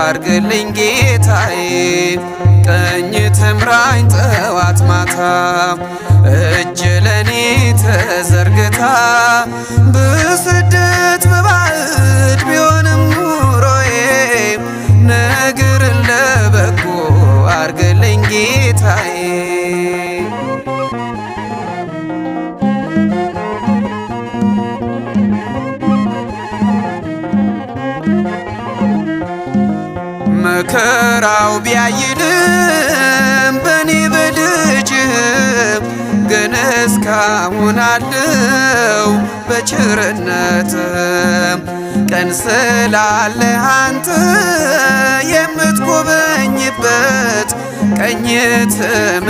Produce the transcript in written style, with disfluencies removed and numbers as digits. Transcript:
አርግልኝ ጌታዬ፣ ቀኝ ትምራኝ ጠዋት ማታ፣ እጅ ለኔ ተዘርግታ። ብስደት በባዕድ ቢሆንም ኑሮዬ፣ ነገርን ለበጎ አርግልኝ ጌታዬ። መከራው ቢያይልም በኔ በልጅህ፣ ግን እስካሁን አለው በቸርነት። ቀን ስላለ አንተ የምትጎበኝበት፣ ቀኝ ትመልሰኝ።